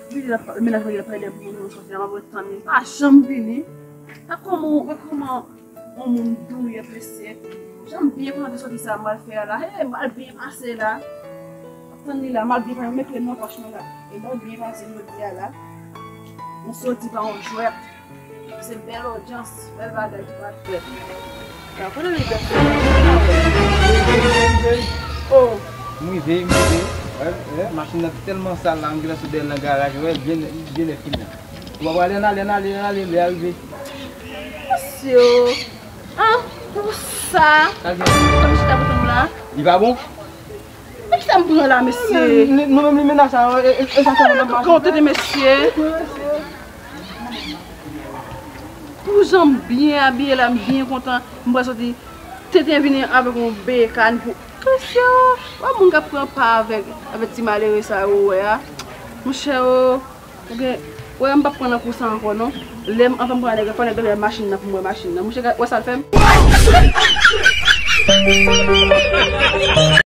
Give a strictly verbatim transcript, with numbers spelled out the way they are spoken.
Vini la, mennaj mwen la pale de moun, mwen sòti la, mwen tann li. Pa janm vini. Gad kòman, gad kòman yon moun dou ye, mesye. Jan m byen kontan de sòti sa m pral fè a la. Hey, m pral byen pase la. Ap tann li la, m al byen pase, m met kle m nan pòch mwen la. E m pral byen pase jodi a la. M sòti pa yon jwèt. Se bèl odyans, bèl bagay ki pral fèt. Kote li bèl? Oh, m rive, m rive. Wè, wè, machin nan tèlman sal la, m gentan sot dèyè l nan garaj, wè, byen, byen nèf kounye a. Ou pa prale, ann ale, ann ale, ann ale, lè a rive. Mesye, ah, pou sa. Sa l gen? Kòm chita pou tann la. Li pa bon? Men kisa m pran la, mesye? Nou menm li mennaj sa, e, e, e sa fè nou nan mache. Kante de mesye. Pou jan m byen abiye la, m byen kontan. M pral sòti. Tenten vini avèk yon bekàn pou. Mesye, wè moun k ap pran pa avèk, avèk ti malere sa yo wè a. Monchè, ou gen, wè m p ap pran nan kou sa ankò non. Lè m, anvan m pran nèg la, fò nèg la lè machin nan pou m wè machin nan. Monchè, wè sa l fè m.